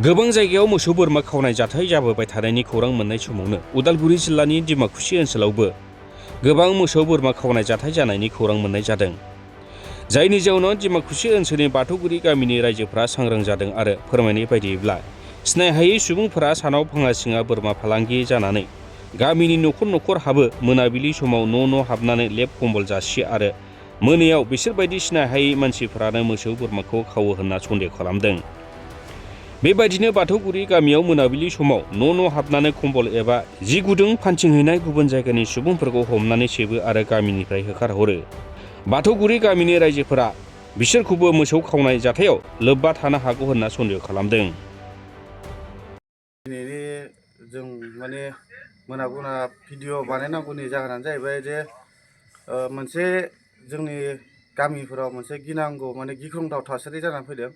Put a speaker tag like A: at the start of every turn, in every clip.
A: गोबां जायगायाव मोसौ बोरमा खावनाय जाथाय जाबोबाय थानायनि खौरां मोननाय समावनो उदालगुरि जिल्लानि डिमाकुसि ओनसोलावबो गोबां मोसौ बोरमा खावनाय जाथाय जानायनि खौरां मोननाय जादों। जायनि जाउनाव डिमाकुसि ओनसोलनि बाथौगुरि गामिनि रायजोफोरा सांग्रां जादों आरो फोरमायनाय बायदियैब्ला सिनायहायै सुबुंफोरा सानाव फाङा सिङा बोरमा फालांगि जानानै गामिनि न'खर न'खर हाबो, मोनाबिलि समाव न' हाबनानै लेब कम्बल जासियो आरो मोनायाव बिसोरबायदि सिनायहायै मानसिफोरानो मोसौ बोरमाखौ खावो होनना सन्देह खालामदों। बेबायदिनो बाथौगुरि गामियाव मोनाबिलि समाव न' हाबनानै कम्बल एबा जि गुदुं फान्थिंहैनाय गुबुन जायगानि सुबुंफोरखौ हमनानै सेबो आरो गामिनिफ्राय होखारहरो। बाथौगुरि गामिनि रायजोफोरा बिसोरखौबो मोसौ खावनाय जाथायाव लोब्बा थानो हागौ होनना सन्देह खालामदों।
B: दिनैनि जों माने मोना भिडिअ बानायनांगौनि जाहोनानो जाहैबाय जे मोनसे जोंनि गामिफोराव मोनसे गिनांगौ माने गिख्रंथाव थासारि जानानै फैदों।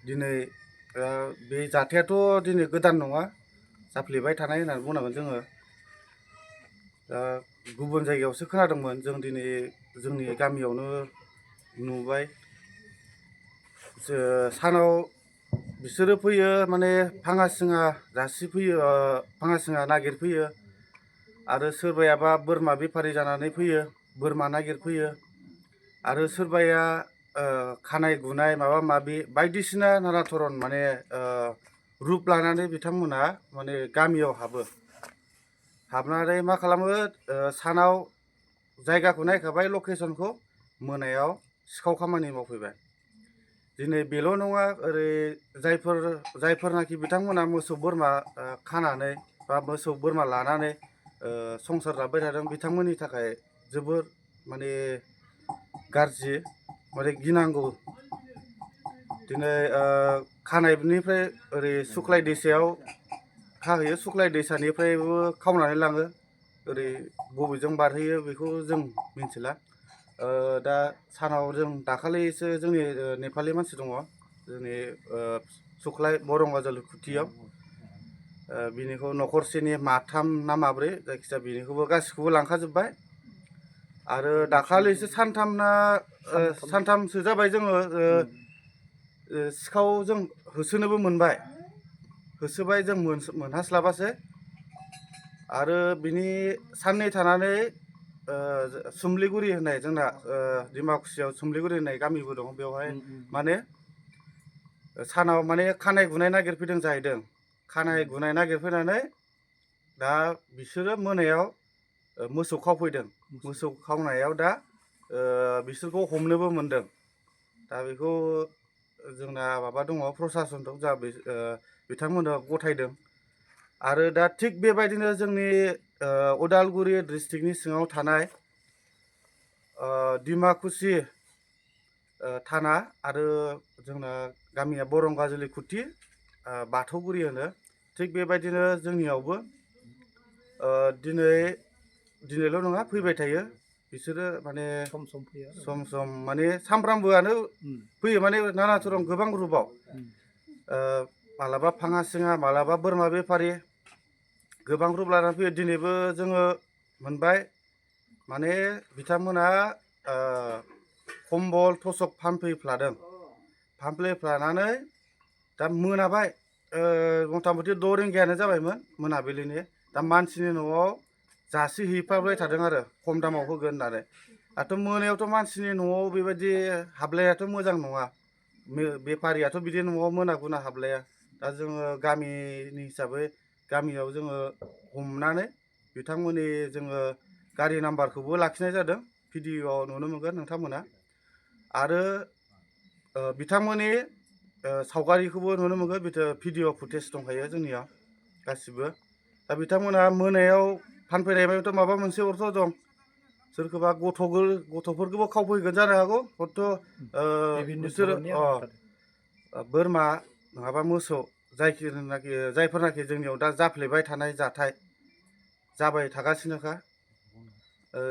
B: दिनै बे जाथायाथ' दिनै गोदान नङा, जाफ्लेबाय थानाय होननानै बुंनांगोन जोङो। गुबुन जायगायावसो खोनादोंमोन, जों दिनै जोंनि गामियावनो नुबाय। सानाव बिसोरो फैयो, माने फाङा सिङा जासिफैयो, फाङा सिङा नागिरफैयो आरो सोरबायाबा बोरमा बेफारि जानानै फैयो, बोरमा नागिरफैयो आरो सोरबाया खानाय गुनाय माबा माबि बायदिसिना नाना धरन माने रुप लानानै बिथांमोना माने गामियाव हाबनानै मा खालामो, सानाव जायगाखौ नायखाबाय, लकेसनखौ, मोनायाव सिखाव खामानि मावफैबाय। दिनै बेल' नङा, ओरै जायफोरनाखि बिथांमोना मोसौ बोरमा खानानै बा मोसौ बोरमा लानानै संसार जाबाय थादों, बिथांमोननि थाखाय जोबोर माने गाज्रि, माने गिनांगौ। दिनै खानायनिफ्राय ओरै सुख्लाय दैसायाव खाहैयो, सुख्लाय दैसानिफ्रायबो खावनानै लाङो, ओरै बबेजों बारहैयो बेखौ जों मिन्थिला। दा सानाव जों दाखालिसो जोंनि नेपालि मानसि दङ, जोंनि सुख्लाय बरंगाजुलि खुथियाव, बिनिखौ न'खरसेनि माथाम ना माब्रै, जायखिजाया बिनिखौबो गासिखौबो लांखाजोब्बाय। आरो दाखालिसो सानथामसो जाबाय जोङो सिखाव जों होसोनोबो मोनबाय, होसोबाय जों मोनहास्लाबासै। आरो बिनि साननै थानानै सुमलिगुरि होननाय, जोंना डिमाकुसियाव सुमलिगुरि होननाय गामिबो दङ, बेवहाय माने सानाव माने खानाय गुनाय नागिरफैदों जाहैदों। खानाय गुनाय नागिरफैनानै दा बिसोरो मोनायाव मोसौ खावफैदों। मोसौ खावनायाव दा बिसोरखौ हमनोबो मोनदों। दा बेखौ जोंना माबा दङ, प्रसासन दं, जा बिथांमोनहा गथायदों। आरो दा थिग बेबायदिनो जोंनि उदालगुरि डिस्ट्रिक्टनि सिङाव थानाय डिमाकुसि थाना आरो जोंना गामिया बरंगाजुलि खुथि, बाथौगुरि होनो। थिग बेबायदिनो जोंनियावबो दिनैल' नङा, फैबाय थायो बिसोरो, माने सम सम माने सामफ्रामबोआनो फैयो, माने नाना धरन गोबां रुपाव, मालाबा फाङा सिङा, मालाबा बोरमा बेफारि, गोबां रुप लानानै फैयो। दिनैबो जोङो मोनबाय, माने बिथांमोना कम्बल थसक फानफैफ्लानानै दा मोनाबाय, मथा मथि 6 रिंगायानो जाबायमोन मोनाबिलिनि। दा मानसिनि न'आव जासिहैफाबाय थादों आरो खम दामाव होगोन होननानै। दाथ' मोनायावथ' मानसिनि न'आव बेबायदि हाबलायाथ' मोजां नङा, बेफारियाथ' बिदि न'आव मोना गुना हाबलाया। दा जोङो गामिनि हिसाबै गामियाव जोङो हमनानै बिथांमोननि जोङो गारि नाम्बारखौबो लाखिनाय जादों, भिडिअ'आव नुनो मोनगोन नोंथांमोना। आरो बिथांमोननि सावगारिखौबो नुनो मोनगोन, भिडिअ' फुटेज दंखायो जोंनियाव गासिबो। दा बिथांमोना मोनायाव फानफैनायबाथ' माबा मोनसे अर्थ दं, सोरखौबा गथ'फोरखौबो खावफैगोन जानो हागौ, हयथ' बिसोरो बोरमा नङाबा मोसौ, जायफोरनाखि जोंनियाव दा जाफ्लेबाय थानाय जाथाय जाबाय थागासिनोखा।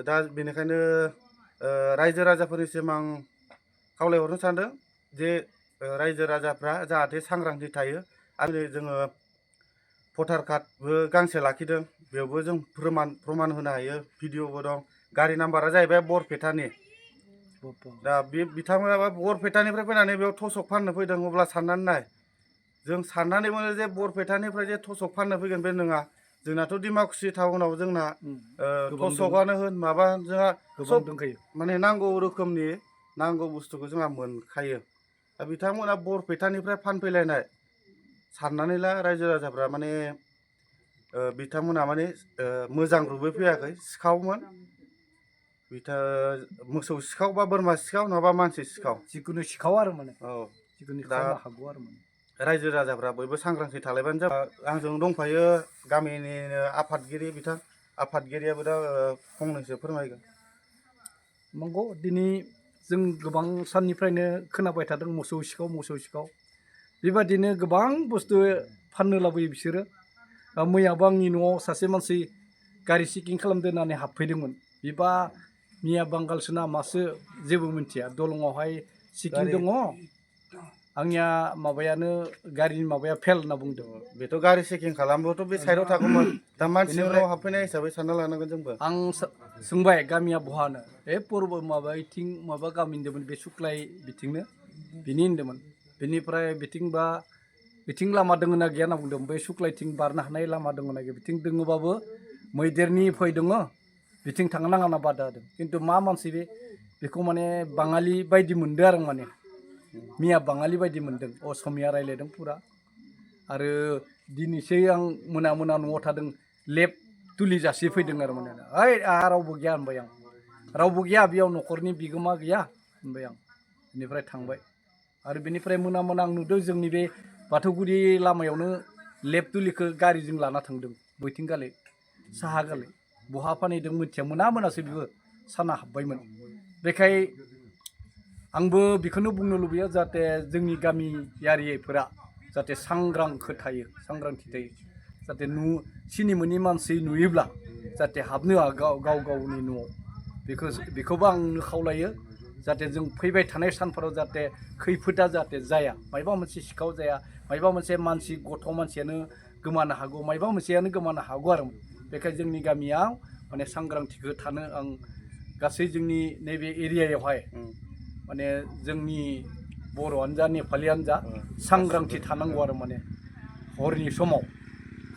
B: दा बेनिखायनो रायजो राजाफोरनिसिम आं खावलायहरनो सानदों जे रायजो राजाफ्रा जाहाथे सांग्रांथि थायो। आरो जोङो भटार कार्डबो गांसे लाखिदों, बेयावबो जों प्रमान होनो हायो, भिडिअ'बो दं। गारि नाम्बारा जाहैबाय बरपेटानि, दा बे बिथांमोनाबा बरपेटानिफ्राय फैनानै बेयाव थसक फाननो फैदों अब्ला साननानै नाय जों साननानै मोनो जे बरपेटानिफ्राय जे थसक फाननो फैगोन बे नङा जोंनाथ' डिमाकुसि टाउनाव जोंना थसकआनो होन माबा होन जोंहा सब माने नांगौ रोखोमनि नांगौ बुस्थुखौ जोंहा मोनखायो दा बिथांमोना बरपेटानिफ्राय फानफैलायनाय साननानै ला रायजो राजाफ्रा माने बिथांमोना माने मोजां ग्रुपै फैयाखै सिखावमोन मोसौ सिखाव बा बोरमा सिखाव नङाबा मानसि सिखाव
C: जिखुनु सिखाव आरो माने
B: औ
C: जिखुनु
B: दा
C: हागौ आरो माने
B: रायजो राजाफ्रा बयबो सांग्रांथि थालायबानो जाबाय आंजों दंफायो गामिनिनो आफादगिरि बिथां आफादगिरियाबो दा फंनैसो फोरमायगोन
C: नंगौ दिनै जों गोबां साननिफ्रायनो खोनाबाय थादों मोसौ सिखाव बेबादिनो गोबां बुस्थु फाननो लाबोयो बिसोरो मैयाबो आंनि न'आव सासे मानसि गारि चेकिं खालामदो होननानै हाबफैदोंमोन बिबा मिया बांगालसो नामासो जेबो मिथिया दलङावहाय चेकिं दङ आंनिया माबायानो गारिनि माबाया फेल होनना बुंदों
B: बेथ' गारि चेकिं खालामबोथ' बे साइडआव थागौमोन दा मानसिनाव हाबफैनाय हिसाबै सानना लानांगोन जोंबो
C: आं सोंबाय गामिया बहानो पुर्ब माबा इथिं माबा गामि होनदोंमोन बे सुक्लाय बिथिंनो बिनि होनदोंमोन बेनिफ्राय बिथिं लामा दङ ना गैया होनना बुंदों बै सुक्लायथिं बारनो हानाय लामा दङ ना गैया बिथिं दङबाबो मैदेरनि फै दङ बिथिं थांनो नाङा होनना बादा होदों खिन्थु मा मानसि बेखौ माने बाङालि बायदि मोनदों आरो माने मिया बाङालि बायदि मोनदों असमिया रायज्लायदों फुरा आरो दिनैसो आं मोना न'आव थादों लेप तुलि जासि फैदों आरो माने ओइ आंहा रावबो गैया होनबाय आं रावबो गैया बेयाव न'खरनि बिगोमा गैया होनबाय आं बेनिफ्राय थांबाय आरो बेनिफ्राय मोना आं नुदों जोंनि बे बाथौगुरि लामायावनो लेप तुलिखौ गारिजों लाना थांदों बैथिं गालै साहा गालै बहा फानहैदों मिथिया मोनासै बेबो साना हाबबायमोन बेखाय आंबो बेखौनो बुंनो लुबैयो जाहाथे जोंनि गामियारिफोरा जाहाथे सांग्रांथि थायो जाहाथे सिनि मोनि मानसि नुयोब्ला जाहाथे हाबनो गावनि न'आव बेखौबो आंनो खावलायो जाहाथे जों फैबाय थानाय सानफोराव जाहाथे खैफोदा जाहाथे जाया मायबा मोनसे सिखाव जाया मायबा मोनसे मानसि गथ' मानसियानो गोमानो हागौ मायबा मोनसेयानो गोमानो हागौ आरो बेखायनो जोंनि गामियाव माने सांग्रांथिखौ थानो आं गासै जोंनि नैबे एरियायावहाय माने जोंनि बर'आनो जा नेपालियानो जा सांग्रांथि थानांगौ आरो माने हरनि समाव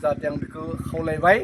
C: जाहाथे आं बेखौ खावलायबाय